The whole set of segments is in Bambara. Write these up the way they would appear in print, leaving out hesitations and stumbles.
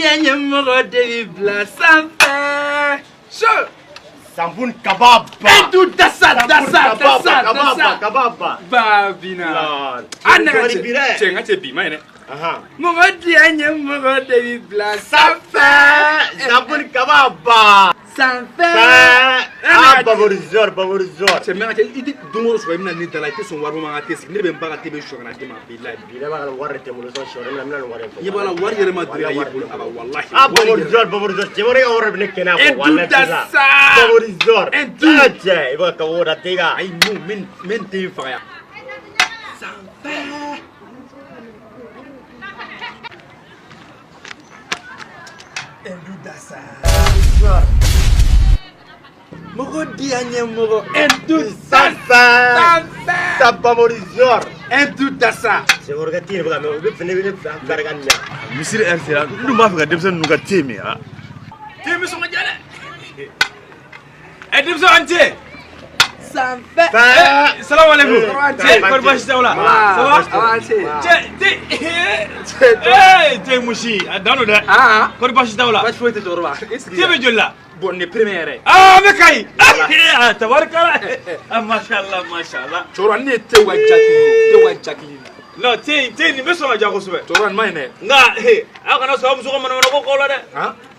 diya n ye mɔgɔ de b'i bila sanfɛ. So. Sambun kababa. Endu dasa dasa dasa dasa. Kababa. Babina. A ne ka cɛ cɛ n ka cɛ bi ma ye dɛ. Mɔgɔ diya n ye mɔgɔ de b'i bila sanfɛ. Sambun kababa. Sanfɛ. Ah Baborizor Baborizor. Cɛ mɛ ka cɛ i tɛ don o don sɔrɔ i bɛna ne da la i tɛ sɔn wari ma ka te sigi ne bɛ n ba ka te bɛ sɔ ka na d'i ma bilayi. Bi ne b'a la wari tɛ n bolo sɔn sɔ ne bɛna nin wari in fɔ. I b'a la wari yɛrɛ ma deli ka ye bolo a ba walahi. Ah Baborizor Baborizor cɛ wari ka wari bɛ ne kɛnɛya kɔ walahi. Endu dasa. Baborizor. Endu. Cɛ i b'a ka wo da te kan. Ayi non n bɛ n den faga yan. Sanfɛ. Endu dasa. Mɔgɔ diya n ye mɔgɔ Endu dasa. Sanfɛ. Sa Baborizor. Endu dasa. Cɛ wari ka te de bɛ ka mɛn o bɛ fɛnɛ bɛ ne barika nin na. Misiri heure sera n dun b'a fɛ ka denmisɛnnin ninnu ka te min ah. Te min sɔn ka diya dɛ. Ɛ denmisɛnw an ce. Sanfɛ. Salam alaikum. Cɛ kɔri baasi t'aw la. Ça va? Cɛ te ee te musi a dan don dɛ. Kɔri baasi t'aw la. Baasi foyi tɛ cɛkɔrɔba. I sigi. Te bɛ joli la? Bon nin ye premier yɛrɛ ye. Aa an bɛ Kayi. Ah tabarikala. Ah mashallah mashallah. Cɛkɔrɔba ne ye te wa jakili te wa jakili. Non te te nin bɛ sɔn ka diya kosɛbɛ. Cɛkɔrɔba nin ma ɲi dɛ. Nka aw kana sɔn aw muso ka manamana ko k'aw la dɛ.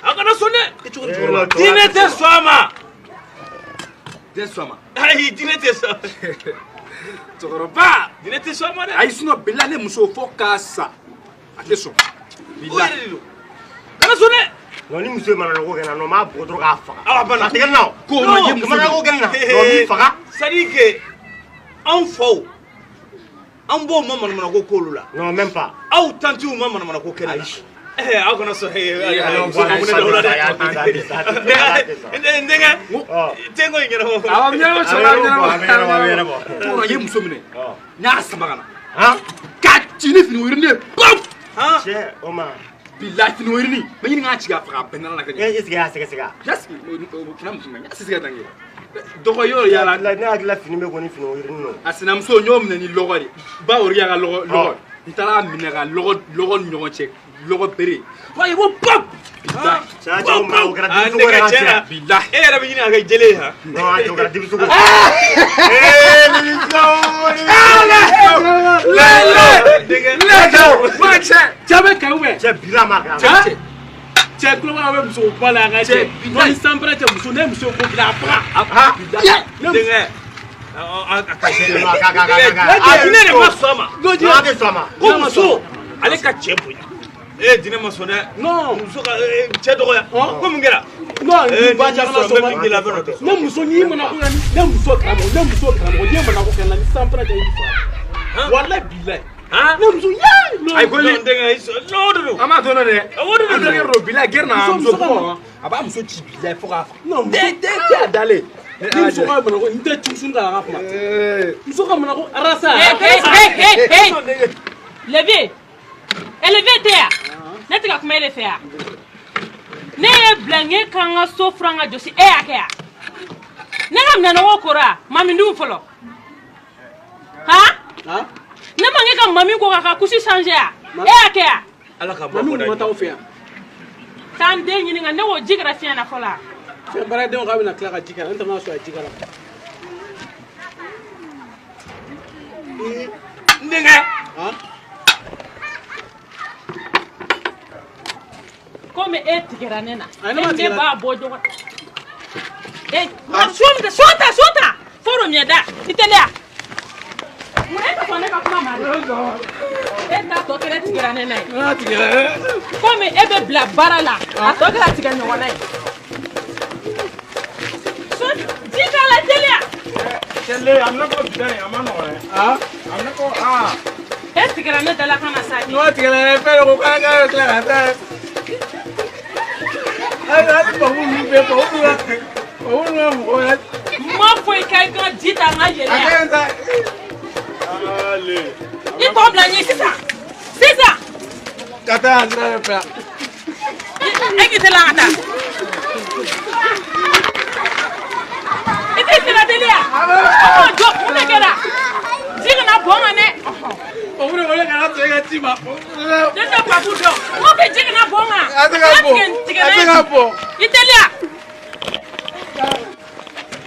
Aw kana sɔn dɛ. I cogo di cɛkɔrɔba? Diinɛ tɛ sɔn a ma. Tɛ sɔn a ma. Ayi diinɛ tɛ sɔn. Cɛkɔrɔba. Diinɛ tɛ sɔn a ma dɛ. Ayi sinon bila ne muso fo k'a sa a tɛ sɔn. O yɛrɛ de don. Kana sɔn dɛ. Non ni muso ye manamana ko kɛ n na non n b'a bugɔ dɔrɔn k'a faga. Awa bana. A tɛ kɛ n na o. Ko ma ye muso manamana ko kɛ n na. Non n b'i faga. C'est à dire que anw faw an b'o ma manamana ko k'olu la. Non même pas. Aw tantiw ma manamana ko kɛ ne la. Ayi. Aw kana sɔn muso ka mun ne da o la dɛ. N denkɛ te ko in ɲɛnabɔ. Awɔ ɲɛnabɔ cɛkɔrɔba A bɛ ɲɛnabɔ a bɛ ɲɛnabɔ. Cɛkɔrɔba i ye muso minɛ. N y'a sama ka na. Han. K'a ci ni fini wurunin ye pam. Cɛ o ma. Bilahi fini wurunin n bɛ ɲini k'a ci k'a faga a bɛɛ nana ka ɲɛ. Est ce que y'a sɛgɛsɛgɛ? N y'a sigi fana muso n y'a sɛgɛsɛgɛ tan kɛ. Dɔgɔ yɔrɔ yala. Ne hakili la fini bɛ ko ni fini wurunin don. A sinamuso n y'o minɛ ni lɔgɔ de ba ori y'a ka lɔgɔ lɔgɔ n taara minɛ ka lɔgɔ lɔgɔ ni ɲɔgɔn cɛ lɔgɔ bere wa i ko pam. Bilahi. Cɛ cɛ o ma o kɛra Ah, denmisɛnko yɛrɛ denkɛ tiɲɛ na. cɛ. Bilahi. E yɛrɛ bɛ ɲini ka kɛ jele ye han. Non a cɛ o kɛra denmisɛnko. Ee nimisiw. Le le Denkɛ. le ma cɛ. Cɛ bɛ Kayi ou bien? Cɛ bila ma kɛ. Cɛ. Cɛ tulo b'a la bɛ muso ba la an ka Cɛ, cɛ. Non ni sanpɛrɛn cɛ muso ne ye muso ko k'i la a faga. Han. Denkɛ. A ka Ka ka ka ka. A diinɛ de ma sɔn a ma. Non a tɛ sɔn a ma. Ko muso ale ka cɛ bonya. Ee diinɛ ma sɔn dɛ. Non. Muso ka cɛ dɔgɔya. Ko mun kɛra? Non Ee ni ba ni cɛ kana sɔrɔ sɔn n bɛ min k'i la a bɛ n'o kɛ. Ne muso n'i mana ko kɛ ne muso karamɔgɔ ne muso karamɔgɔ n'i ye mana ko kɛ n na ni sanpɛrɛn cɛ i b'i faga. Walahi bilahi. Han? Ne muso yee. Ayi ko Non denkɛ i sɔn. Non o de don. An b'a to ne dɛ. O de don. An denkɛ don bilahi gɛrɛ na Muso- muso muso ka bugɔ a b'a muso ci bilahi fo k'a faga. Non muso Den den cɛ a dalen. ni muso ka mana ko n tɛ tusun ta a ka kuma. Muso ka mana ko arasa. Hey, hey, hey, hey, hey. Levé. Levé tɛ yan. Ne tɛ ka kuma e de fɛ yan. Ne ye bila n ye k'an ka so furan ka jɔsi e y'a kɛ yan. Ne ka minɛnɔgɔ kora mami dun fɔlɔ. Han? Han? Ne man kɛ ka mami ko k'a ka kusi changer yan. E y'a kɛ yan. Ala ka bɔ Mami a kun ma taa aw fɛ yan. Taa n den ɲininka ne k'o ji kɛra fiɲɛ na fɔlɔ. Fɛn baaradenw k'a bɛna tila ka ji k'a la ne tɛ sɔrɔ a ji k'a la. N denkɛ. Han? Komi e tigɛra ne na. Ayi, ne ma E ne tigɛ la. b'a bɔ ɲɔgɔn. E son ta son ta son ta. Foro miɛ da i teliya. Mun e tɛ sɔn ne ka kuma ma de? E ta tɔ kɛra tigɛra ne na ye. N'a tigɛra. Komi e bɛ bila baara la a tɔ kɛra tigɛ ɲɔgɔn na ye. Son ji k'a la teliya. Cɛ a bɛna ko bidan a ma nɔgɔn dɛ. Han? A bɛna ko aa. E tigɛra ne da la ka na sa de. N'o tigɛra fɛn dɔ ko k'an ka tila ka taa. Hali hali babu ninnu bɛɛ babu ninnu ka babu ninnu ka mɔgɔw ya. N ma fɔ i ka i ka ji ta n ka A yɛlɛ ka yan. ɲi sa. Ale. I tɔ bila n ye sisan. Sisan. Ka taa a sira de fɛ. E k'i teliya ka taa. I t'i senna teliya. Ɔhɔn jɔ mun de kɛra? Ji kana bɔn n kan dɛ. O fana ko ne kana tigɛ ka ci ma. Ne tɛ papu dɔn. N ko k'i ji kana bɔn n kan. A tɛ ka bɔn. Tigɛ A tɛ ka bɔn. I teliya.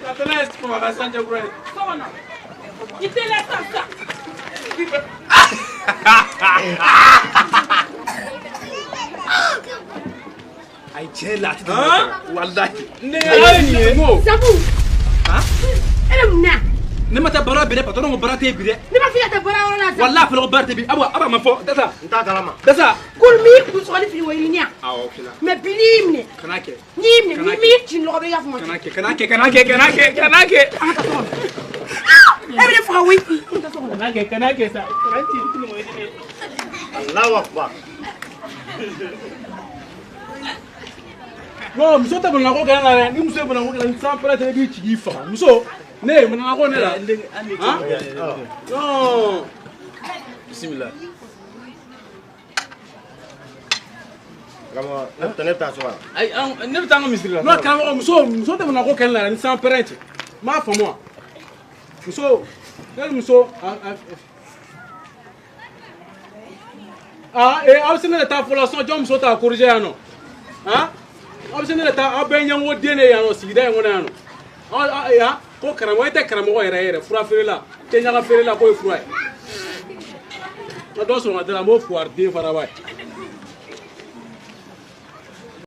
Ka taa n'a ye Bamakɔ sanjɛ kura ye. So kɔnɔ. I teliya sisan sisan. Ayi tiɲɛ la a tɛ tɛmɛ walahi. Ne ye nin ye. Sabu. E bɛ mun na? Ne ma taa baara bi dɛ, patron ko baara tɛ yen bi dɛ. Ne ma f'i ka taa baara yɔrɔ la sa. Walahi a fɔra ko baara tɛ bi. Aba ma fɔ Dasa. N t'a kalama. Dasa. Ko n m'i kun sɔgɔli fili o yirinin yan. Awɔ kila. Mais bi n'i y'i minɛ. Kana kɛ. N'i y'i minɛ ni m'i ci lɔgɔ bɛ i ka fama. Kana kɛ kana kɛ kana kɛ kana kɛ kana kɛ. An ka taa so kɔnɔ. E bɛ ne faga koyi. An ka taa so kɔnɔ. Kana kɛ kana kɛ sa. Kana ci fili o yirinin. Allahu akbar. Non, muso tɛ bamananko kɛ ne la dɛ. Ni muso ye bamananko kɛ ne la, ni san pɛrɛ tɛ, i b'i ci k'i faga. Muso, ne ye bamananko ne la. Han? Non. Bisimila. Karamɔgɔ ne bɛ taa so wa. Ayi ne bɛ taa an ka misiri la. Non, karamɔgɔ, muso tɛ bamananko kɛ ne la ni san pɛrɛ tɛ. N m'a faamu wa? Muso, ne ni muso, aw bɛ se ne de ta fɔlɔ, sinon jɔn muso t'a corriger yan nɔ? Han? Aw bɛ se ne de ta, aw bɛɛ ɲɛngo den de ye yan nɔ, sigida in kɔnɔ yan nɔ. Aw ko karamɔgɔ, e tɛ karamɔgɔ yɛrɛ yɛrɛ, fura feerela, tɛ ɲaga feerela k'o ye fura ye. N ka dɔ sɔrɔ n ka da la, n b'o fuwari den fara ba ye.